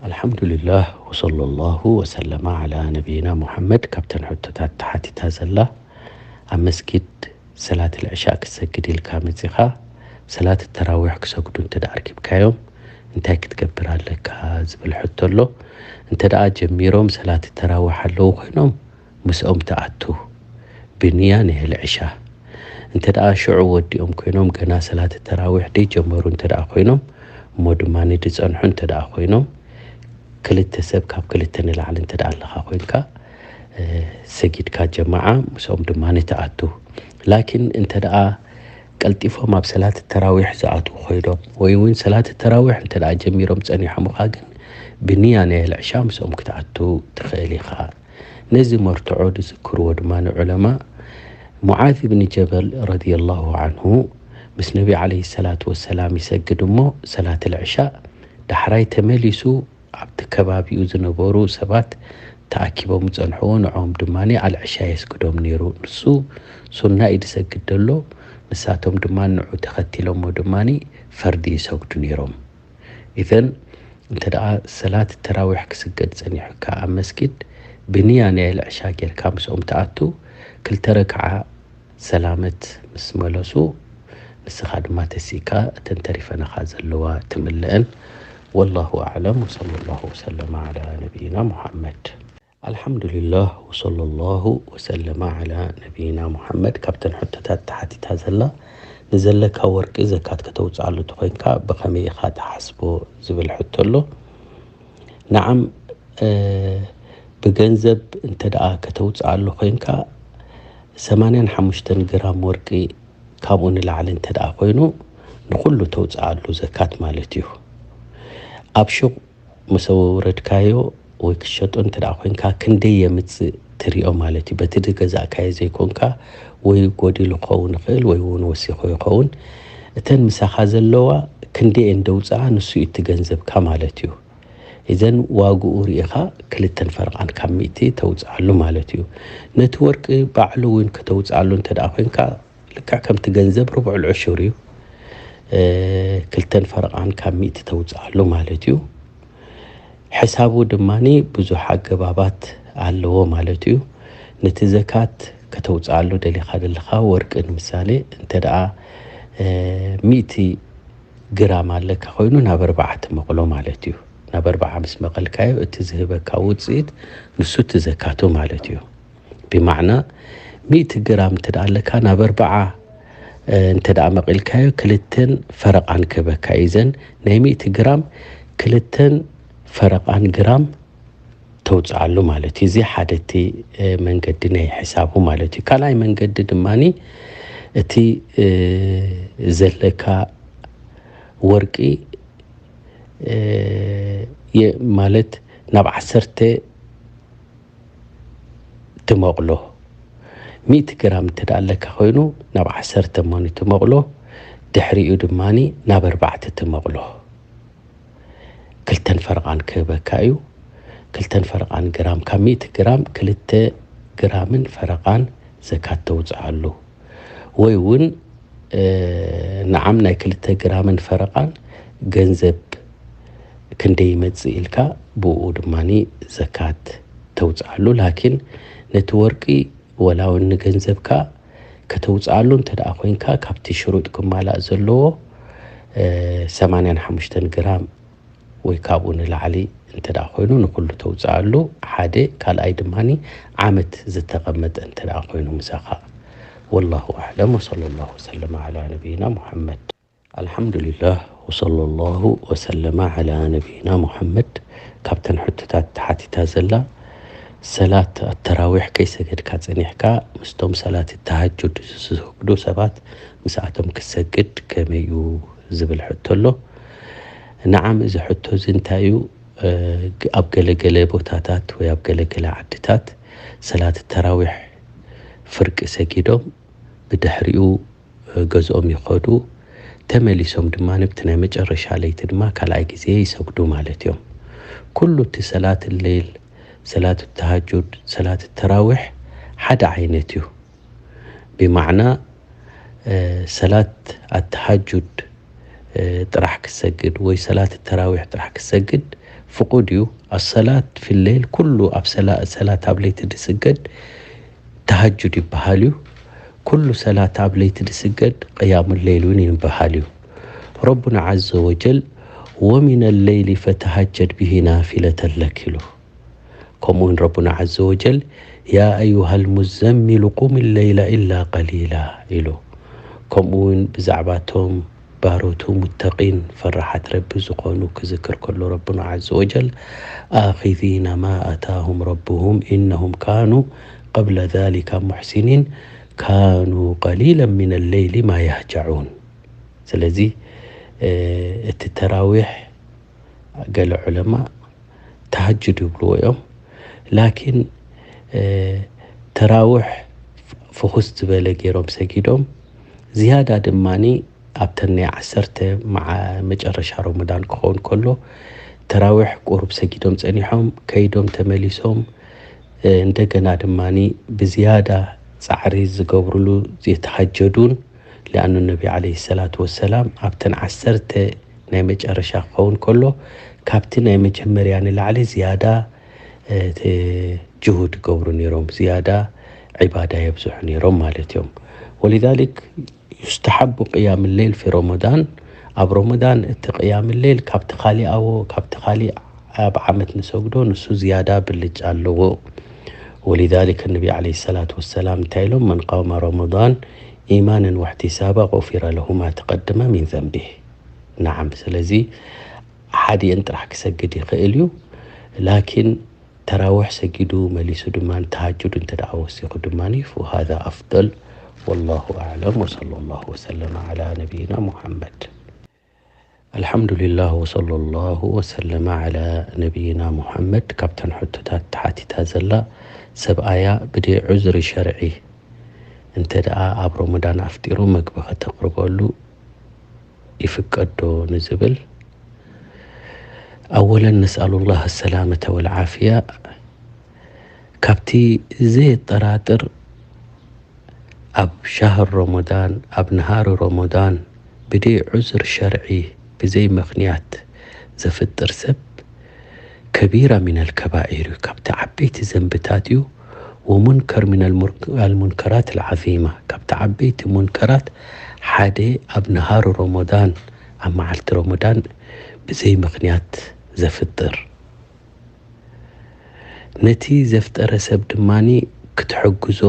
ኣልሓምዱሊላህ ወሰለላሁ ወሰለማ ዓላ ነቢይና ሙሓመድ። ካብተን ሕቶታት ተሓቲታ ዘላ፣ ኣብ መስጊድ ሰላት ልዕሻ ክትሰግድ ኢልካ መጺኻ ሰላት ተራዊሕ ክሰግዱ እንተ ደኣ ኣርኪብካዮም እንታይ ክትገብር ኣለካ ዝብል ሕቶ ኣሎ። እንተ ደኣ ጀሚሮም ሰላት ተራዊሕ ኣለዉ ኮይኖም ምስኦም ትኣቱ ብንያ ናይ ልዕሻ። እንተ ደኣ ሽዑ ወዲኦም ኮይኖም ገና ሰላት ተራዊሕ ደይጀመሩ እንተ ደኣ ኮይኖም እሞ ድማ ድጸንሑ እንተ ደኣ ኮይኖም ክልተ ሰብ ካብ ክልተ ንላዕሊ እንተ ደኣ ኣለኻ ኮይንካ ሰጊድካ ጀማዓ ምስኦም ድማ ንትኣቱ። ላኪን እንተ ደኣ ቀልጢፎም ኣብ ሰላት ተራዊሕ ዝኣትዉ ኮይኖም ወይ እውን ሰላት ተራዊሕ እንተ ደኣ ጀሚሮም ጸኒሖምኻ ግን ብንያ ናይ ልዕሻ ምስኦም ክትኣቱ ትኽእል ኢኻ። ነዚ መርትዖ ዝዝክርዎ ድማ ንዑለማ ሙዓዝ ብን ጀበል ረዲየላሁ ዓንሁ ምስ ነቢ ዓለይሂ ሰላቱ ወሰላም ይሰግድ እሞ ሰላት ልዕሻ ዳሕራይ ተመሊሱ ኣብቲ ከባቢኡ ዝነበሩ ሰባት ተኣኪቦም ጸንሕዎ። ንዕኦም ድማ ኣልዕሻ የስግዶም ነይሩ። ንሱ ሱና እዩ ዝሰግድ ዘሎ፣ ንሳቶም ድማ ንዑ ተኸቲሎሞ ድማ ፈርዲ ይሰግዱ ነይሮም። ኢዘን እንተ ደኣ ሰላት ተራዊሕ ክስገድ ጸኒሑካ ኣብ መስጊድ ብንያ ናይ ኣልዕሻ ጌርካ ምስኦም ትኣቱ ክልተ ረክዓ ሰላመት ምስ መለሱ ንስኻ ድማ ተሲእካ እተን ተሪፈናኻ ዘለዋ ትምልአን። ወላሁ ኣዕለም ወሰለላሁ ወሰለመ ዓላ ነቢይና ሙሓመድ። ኣልሓምዱሊላህ ወሰለላሁ ወሰለመ ዓላ ነቢይና ሙሓመድ። ካብተን ሕቶታት ተሓቲታ ዘላ ንዘለካ ወርቂ ዘካት ከተውፅኣሉ ተኾይንካ ብኸመይ ኢኻ ትሓስቦ ዝብል ሕቶ ኣሎ። ንዓም ብገንዘብ እንተ ደኣ ከተውፅኣሉ ኮይንካ ሰማንያን ሓሙሽተን ግራም ወርቂ ካብኡ ንላዕሊ እንተ ደኣ ኮይኑ ንኹሉ ተውፅኣሉ ዘካት ማለት እዩ። ኣብ ሹቕ ምስ ኣውረድካዮ ወይ ክትሸጦ እንተ ደኣ ኮይንካ ክንደይ የምፅእ ትሪኦ ማለት እዩ። በቲ ዝገዛእካዮ ዘይኮንካ ወይ ጎዲሉ ክኸውን ይኽእል ወይ እውን ወሲኹ ይኸውን። እተን ምሳኻ ዘለዋ ክንደይ እየን ደውፅኣ ንሱ እዩ እቲ ገንዘብካ ማለት እዩ። እዘን ዋግኡ ርኢኻ ክልተን ፈረቓን ካብ ሚእቲ ተውፅኣሉ ማለት እዩ። ነቲ ወርቂ ባዕሉ እውን ከተውፅኣሉ እንተ ደኣ ኮይንካ ልክዕ ከምቲ ገንዘብ ርቡዕ ልዑሹር እዩ። ክልተን ፈረቓን ካብ ሚእቲ ተውፅኣሉ ማለት እዩ። ሕሳቡ ድማ ብዙሕ ኣገባባት ኣለዎ ማለት እዩ። ነቲ ዘካት ከተውፅኣሉ ደሊኻ ዘለኻ ወርቂ ንምሳሌ እንተ ደኣ ሚእቲ ግራም ኣለካ ኮይኑ ናብ ኣርባዓ ትመቕሎ ማለት እዩ። ናብ ኣርባዓ ምስ መቐልካዮ እቲ ዝህበካ ውፅኢት ንሱ እቲ ዘካቱ ማለት እዩ። ብማዕና ሚእቲ ግራም እንተ ደኣ ኣለካ ናብ ኣርባዓ እንተ ደኣ መቒልካዮ ክልተን ፈረቓን ክህበካ እዩ። እዘን ናይ ሚእቲ ግራም ክልተን ፈረቓን ግራም ተውፅኣሉ ማለት እዩ። እዚ ሓደ እቲ መንገዲ ናይ ሕሳቡ ማለት እዩ። ካልኣይ መንገዲ ድማ እቲ ዘለካ ወርቂ ማለት ናብ ዓሰርተ ትመቕሎ። ሚእቲ ግራም እንተ ደኣ ኣለካ ኮይኑ ናብ ዓሰርተ እሞኒ ትመቕሎ። ድሕሪኡ ድማ ናብ ኣርባዕተ ትመቕሎ። ክልተን ፈረቓን ክህበካ እዩ። ክልተን ፈረቓን ግራም ካብ ሚእቲ ግራም ክልተ ግራምን ፈረቓን ዘካት ተውፅኣሉ። ወይ እውን ንዓም ናይ ክልተ ግራምን ፈረቓን ገንዘብ ክንደይ ይመጽእ ኢልካ ብኡ ድማ ዘካት ተውፅኣሉ። ላኪን ነቲ ወርቂ ወላ እውን ንገንዘብካ ከተውፅኣሉ እንተ ደኣ ኮይንካ ካብቲ ሽሩጥ ክማላእ ዘለዎ ሰማንያን ሓሙሽተን ግራም ወይ ካብኡ ንላዕሊ እንተ ደኣ ኮይኑ ንኹሉ ተውፅኣሉ ሓደ። ካልኣይ ድማ ዓመት ዝተቐመጠ እንተ ደኣ ኮይኑ ምሳኻ። ወላሁ ኣዕለም ወሰለላሁ ወሰለም ዓላ ነቢይና ሙሐመድ። ኣልሓምዱሊላህ ወሰለላሁ ወሰለመ ዓላ ነቢይና ሙሐመድ። ካብተን ሕቶታት ተሓቲታ ዘላ ሰላት ኣተራዊሕ ከይሰገድካ ጸኒሕካ ምስቶም ሰላት ተሃጁድ ዝሰግዱ ሰባት ምስኣቶም ክትሰግድ ከመይ እዩ ዝብል ሕቶ ኣሎ። ንዓም እዚ ሕቶ እዚ እንታይ እዩ? ኣብ ገለገለ ቦታታት ወይ ኣብ ገለገለ ዓድታት ሰላት ተራዊሕ ፍርቂ ሰጊዶም ብድሕሪኡ ገዝኦም ይኸዱ። ተመሊሶም ድማ ነብቲ ናይ መጨረሻ ለይቲ ድማ ካልኣይ ግዜ ይሰግዱ ማለት እዮም። ኩሉ እቲ ሰላት ሌል፣ ሰላት ተሃጁድ፣ ሰላት ተራዊሕ ሓደ ዓይነት እዩ። ብማዕና ሰላት ኣተሃጁድ ጥራሕ ክሰግድ ወይ ሰላት ተራዊሕ ጥራሕ ክሰግድ ፍቁድ እዩ። ኣሰላት ፊሌል ኩሉ ኣብ ሰላ- ሰላት ኣብ ለይቲ ዝስገድ ተሃጁድ ይበሃል እዩ። ኩሉ ሰላት ኣብ ለይቲ ዝስገድ ቅያሙ ሌይል እውን ይበሃል እዩ። ረቡና ዓዘ ወጀል ወሚነ ሌይሊ ፈተሃጀድ ብሂ ናፊለተን ለክ ኢሉ። ከምኡ እውን ረቡና ዓዘ ወጀል ያ ኣዩሃል ሙዘሚሉ ቁም ሌይላ ኢላ ቀሊላ ኢሉ። ከምኡ እውን ብዛዕባቶም ባሮቱ ሙተቂን ፈራሓት ረቢ ዝኾኑ ክዝክር ከሎ ረቡና ዓዘ ወጀል ኣኺዚነ ማ ኣታሁም ረቡሁም ኢነሁም ካኑ ቀብለ ዛሊካ ሙሕሲኒን ካኑ ቀሊለን ሚነ ሌይሊ ማ ያህጃዑን። ስለዚ እቲ ተራዊሕ ገለ ዑለማ ተሃጅድ ይብልዎ እዮም። ላኪን ተራውሕ ፍኹስ ዝበለ ገይሮም ሰጊዶም ዝያዳ ድማኒ ኣብተን ናይ ዓሰርተ መዓ- መጨረሻ ረመዳን ክኸውን ከሎ ተራውሕ ቁሩብ ሰጊዶም ጸኒሖም ከይዶም ተመሊሶም እንደገና ድማኒ ብዝያዳ ጻዕሪ ዝገብርሉ የተሃጀዱን ሊኣኑ ነቢ ዓለይሂ ሰላቱ ወሰላም ኣብተን ዓሰርተ ናይ መጨረሻ ክኸውን ከሎ ካብቲ ናይ መጀመርያ ንላዕሊ ዝያዳ ጅሁድ ገብሩ ነይሮም፣ ዝያዳ ዒባዳ የብዝሑ ነይሮም ማለት እዮም። ወሊዛሊክ ዩስተሓቡ ቅያም ሌል ፊ ረመዳን፣ ኣብ ረመዳን እቲ ቅያም ሌል ካብቲ ካሊኣዎ ካብቲ ካሊእ ኣብ ዓመት ንሰግዶ ንሱ ዝያዳ ብልጫ ኣለዎ። ወሊዛሊክ ነቢ ዓለይሂ ሰላቱ ወሰላም እንታይ ኢሎም? መን ቃመ ረመዳን ኢማነን ወሕቲሳባ غفر له ما تقدم من ذنبه። ነዓም፣ ስለዚ ሓዲአን ጥራሕ ክሰግድ ይኽእል እዩ። ላኪን ተራውሕ ሰጊዱ መሊሱ ድማ ተሃጁድ እንተ ደኣ ወሲኹ ድማ فهذا أفضل. والله أعلم وصلى الله وسلم على نبينا محمد. الحمد لله وصلى الله وسلم على نبينا محمد። ካብተን ሕቶታት ተሓቲታ ዘላ ሰብኣያ ብደይ ዑዝሪ ሸርዒ እንተ ደኣ ኣብ ረመዳን ኣፍጢሩ መግቢ ከተቕርበሉ ይፍቀድ ዶ ንዝብል፣ ኣወለን ነስኣሉላህ ሰላመተ ወልዓፍያ። ካብቲ ዘየጠራጥር ኣብ ሻህር ረመዳን ኣብ ነሃሪ ረመዳን ብደይ ዑዝር ሸርዒ ብዘይ ምኽንያት ዘፍጥር ሰብ ከቢራ ሚነል ከባኢር እዩ፣ ካብቲ ዓበይቲ ዘንብታት እዩ። ወሙንከር ሚነል ሙር- ኣልሙንከራት ኣልዓዚማ፣ ካብቲ ዓበይቲ ሙንከራት ሓደ ኣብ ነሃሩ ረመዳን፣ ኣብ መዓልቲ ረመዳን ብዘይ ምኽንያት ዘፍጥር። ነቲ ዘፍጠረ ሰብ ድማ ክትሕግዞ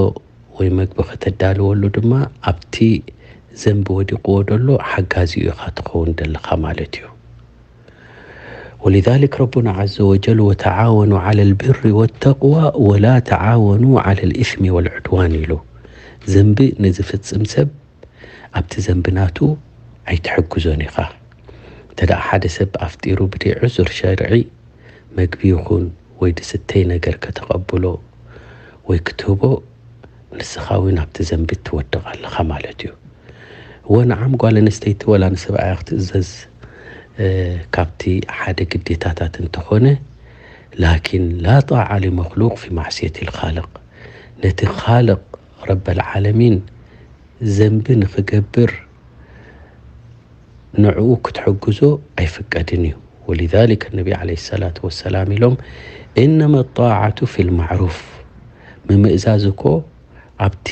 ወይ መግቢ ከተዳልወሉ ድማ ኣብቲ ዘንቢ ወዲቕዎ ደሎ ሓጋዚኡ ኢኻ ትኸውን ደለኻ ማለት እዩ። ወሊዛሊክ ረቡና ዓዘ ወጀል ወተዓወኑ ዓለል ቢሪ ወተቅዋ ወላ ተዓወኑ ዓለል ኢስሚ ወልዑድዋን ኢሉ። ዘንቢ ንዝፍጽም ሰብ ኣብቲ ዘንቢ ናቱ ኣይትሕግዞን ኢኻ። እንተ ደኣ ሓደ ሰብ ኣፍጢሩ ብደይ ዑዙር ሸርዒ መግቢ ይኹን ወይ ድስተይ ነገር ከተቐብሎ ወይ ክትህቦ ንስኻ እውን ኣብቲ ዘንቢ ትወድቕ ኣለኻ ማለት እዩ። እወ ንዓም ጓል ኣንስተይቲ ወላ ንሰብኣያ ክትእዘዝ ካብቲ ሓደ ግዴታታት እንተኾነ ላኪን ላ ጣዓ ሊመክሉቅ ፊ ማዕስየት ልካልቅ ነቲ ካልቅ ረበል ዓለሚን ዘንቢ ንክገብር ንዕኡ ክትሕግዞ ኣይፍቀድን እዩ። ወሊዛሊክ ነቢ ዓለይሂ ሰላቱ ወሰላም ኢሎም እነመ ጣዓቱ ፊል ማዕሩፍ ምምእዛዝ እኮ ኣብቲ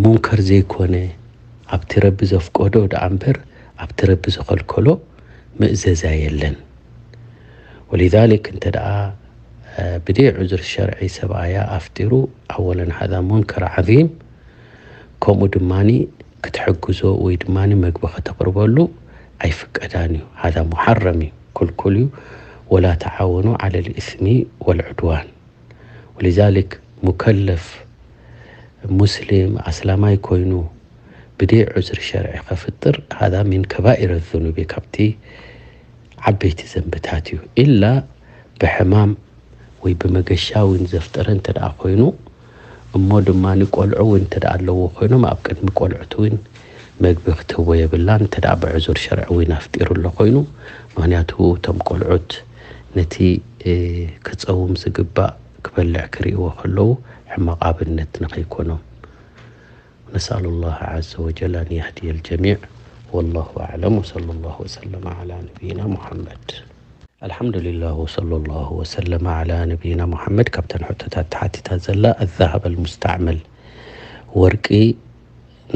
ሙንከር ዘይኮነ ኣብቲ ረቢ ዘፍቀዶ ደኣ እምበር ኣብቲ ረቢ ዝኸልከሎ ምእዘዛ የለን። ወሊዛሊክ እንተ ደኣ ብደይ ዑዝር ሸርዒ ሰብኣያ ኣፍጢሩ ኣወለን ሃዛ ሙንከር ዓዚም ከምኡ ድማ ክትሕግዞ ወይ ድማ መግቢ ከተቕርበሉ ኣይፍቀዳን እዩ። ሃዛ ሙሓረም እዩ፣ ክልኩል እዩ። ወላ ተዓወኑ ዓለ ልእስሚ ወልዕድዋን። ወሊዛሊክ ሙከለፍ ሙስሊም ኣስላማይ ኮይኑ ብደይ ዑዝሪ ሸርዒ ከፍጥር ሃዛ ሚን ከባኢረ ዙኑብ እዩ፣ ካብቲ ዓበይቲ ዘንብታት እዩ። ኢላ ብሕማም ወይ ብመገሻ እውን ዘፍጠረ እንተ ደኣ ኮይኑ እሞ ድማ ንቆልዑ እውን እንተ ደኣ ኣለዎ ኮይኖም ኣብ ቅድሚ ቆልዑት እውን መግቢ ክትህቦ የብላን እንተ ደኣ ብዕዙር ሸርዒ እውን ኣፍጢሩ ኣሎ ኮይኑ። ምክንያቱ እቶም ቆልዑት ነቲ ክፀውም ዝግባእ ክበልዕ ክርእይዎ ከለዉ ሕማቕ ኣብነት ንኸይኮኖም። نسأل الله عز وجل أن يهدي الجميع. والله أعلم وصلى الله وسلم على نبينا محمد. ኣልሓምዱሊላህ ወሰለላሁ ወሰለመ ዓላ ነቢይና ሙሓመድ። ካብተን ሕቶታት ተሓቲታ ዘላ ኣዛሃበል ሙስተዕመል፣ ወርቂ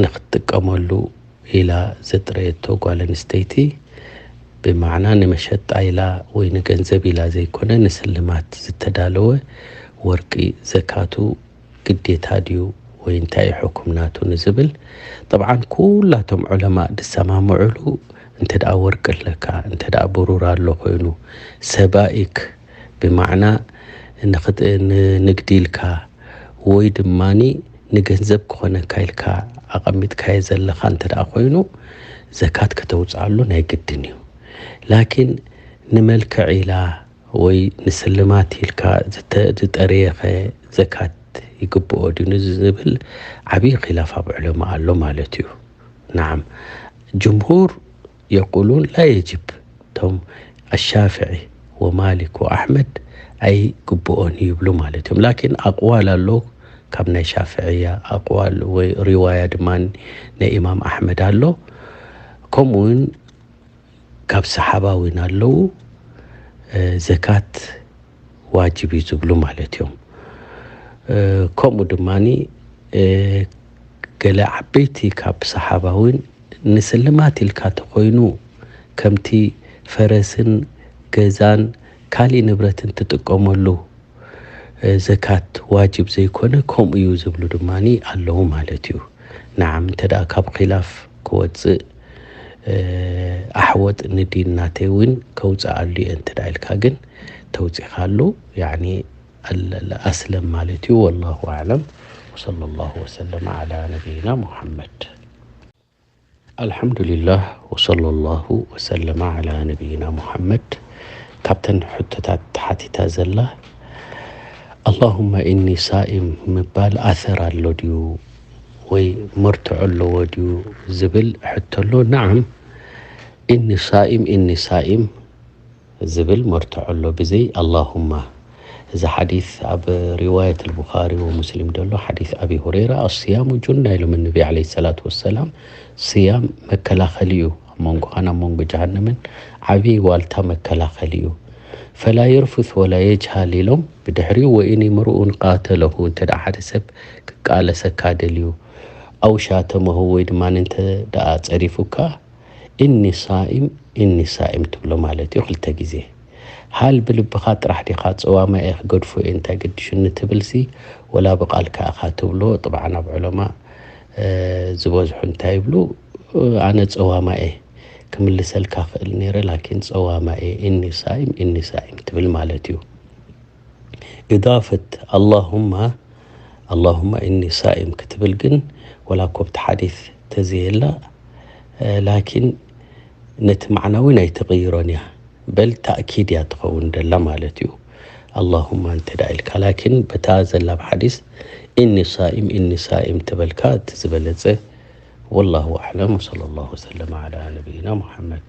ንኽትጥቀመሉ ኢላ ዘጥረየቶ ጓል ኣንስተይቲ፣ ብማዕና ንመሸጣ ኢላ ወይ ንገንዘብ ኢላ ዘይኮነ ንስልማት ዝተዳለወ ወርቂ ዘካቱ ግዴታ ድዩ ወይ እንታይ እዩ ሕኩም ናቱ ንዝብል፣ ጠብዓን ኩላቶም ዑለማ ዝሰማምዑሉ፣ እንተ ደኣ ወርቂ ኣለካ፣ እንተ ደኣ ብሩር ኣሎ ኮይኑ፣ ሰባኢክ ብማዕና ንኽት-፣ ንንግዲ ኢልካ ወይ ድማኒ ንገንዘብ ክኾነካ ኢልካ ኣቐሚጥካዮ ዘለኻ እንተ ደኣ ኮይኑ፣ ዘካት ከተውፅኣሉ ናይ ግድን እዩ። ላኪን ንመልክዕ ኢላ ወይ ንስልማት ኢልካ ዝተ-፣ ዝጠረየኸ ዘካት ይግብኦ ድዩ ንዝብል ዓብዪ ኺላፍ ኣብ ዑለማ ኣሎ ማለት እዩ። ናዓም፣ ጅምሁር የቁሉን ላ የጅብ፣ እቶም ኣሻፍዒ ወማሊክ ወኣሕመድ ኣይግብኦን ይብሉ ማለት እዮም። ላኪን ኣቅዋል ኣሎ፣ ካብ ናይ ሻፍዕያ ኣቅዋል ወይ ሪዋያ ድማ ናይ ኢማም ኣሕመድ ኣሎ። ከምኡ እውን ካብ ሰሓባ እውን ኣለዉ፣ እ፣ ዘካት ዋጅብ እዩ ዝብሉ ማለት እዮም። እ፣ ከምኡ ድማኒ፣ እ፣ ገለ ዓበይቲ ካብ ሰሓባ እውን ንስልማት ኢልካ ተኾይኑ፣ ከምቲ ፈረስን ገዛን ካሊእ ንብረትን ትጥቀመሉ፣ እ፣ ዘካት ዋጅብ ዘይኮነ ከምኡ እዩ ዝብሉ ድማኒ ኣለዉ ማለት እዩ። ናዓም፣ እንተ ደኣ ካብ ኺላፍ ክወጽእ፣ እ፣ ኣሕወጥ ንዲን ናተይ እውን ከውጽኣሉ እየ እንተ ደኣ ኢልካ ግን ተውጺኻሉ፣ ያዕኒ፣ ኣል-፣ ኣል-፣ ኣስለም ማለት እዩ። ወላሁ ኣዕለም። ወሰለላሁ ወሰለመ ዓላ ነቢይና ሙሓመድ። ኣልሓምዱሊላህ ወሰለላሁ ወሰለመ ዓላ ነቢይና ሙሓመድ። ካብተን ሕቶታት ተሓቲታ ዘላ፣ ኣላሁመ ኢኒ ሳኢም ምባል ኣሰር ኣሎ ድዩ ወይ መርትዖ ኣለዎ ድዩ ዝብል ሕቶ ኣሎ። ነዓም፣ ኢኒ ሳኢም፣ ኢኒ ሳኢም ዝብል መርትዖ ኣሎ ብዘይ ኣላሁማ። እዚ ሓዲስ ኣብ ሪዋየት ኣልቡኻሪ ወሙስሊም ዘሎ ሓዲስ ኣቢ ሁረይራ፣ ኣስያሙ ጁና ኢሎም ነቢ ዓለይሂ ሰላቱ ወሰላም፣ ስያም መከላኸሊ እዩ፣ ኣብ መንጎኻን ኣብ መንጎ ጀሃነምን ዓብዪ ዋልታ መከላኸሊ እዩ። ፈላ የርፉስ ወላ የጅሃል ኢሎም ብድሕሪኡ፣ ወኢን ምርኡን ቃተለሁ፣ እንተ ደኣ ሓደ ሰብ ክቃለሰካ ደልዩ፣ ኣው ሻተመሁ ወይ ድማ እንተ ደኣ ጸሪፉካ፣ ኢኒ ሳኢም፣ ኢኒ ሳኢም ትብሎ ማለት እዩ ክልተ ግዜ። ሃል ብልብኻ ጥራሕ ዲኻ ጸዋማኤ ክገድፎ እየ እንታይ ገዲሹኒ ትብልሲ፣ ወላ ብቓልካ ኢኻ ትብሎ። ጥብዓን ኣብ ዑለማ፣ እ፣ ዝበዝሑ እንታይ ይብሉ፣ ኣነ ጸዋማኤ ክምልሰልካ ክእል ነይረ፣ ላኪን ጸዋማኤ፣ ኢኒ ሳኢም፣ ኢኒ ሳኢም ትብል ማለት እዩ። ኢዳፈት ኣላሁማ፣ ኣላሁማ ኢኒ ሳኢም ክትብል ግን ወላ እኮ ኣብቲ ሓዲስ ተዘየላ፣ እ፣ ላኪን ነቲ ማዕና እውን ኣይትቕይሮን እያ። በል ታእኪድ እያ ትኸውን ደላ ማለት እዩ። ኣላሁማ እንተ ደኣ ኢልካ፣ ላኪን በታ ዘላ ኣብ ሓዲስ ኢኒ ሳኢም፣ ኢኒ ሳኢም ተበልካ እቲ ዝበለጸ። ወላሁ ኣዕለም። ወሰለላሁ ወሰለም ዓላ ነቢይና ሙሓመድ።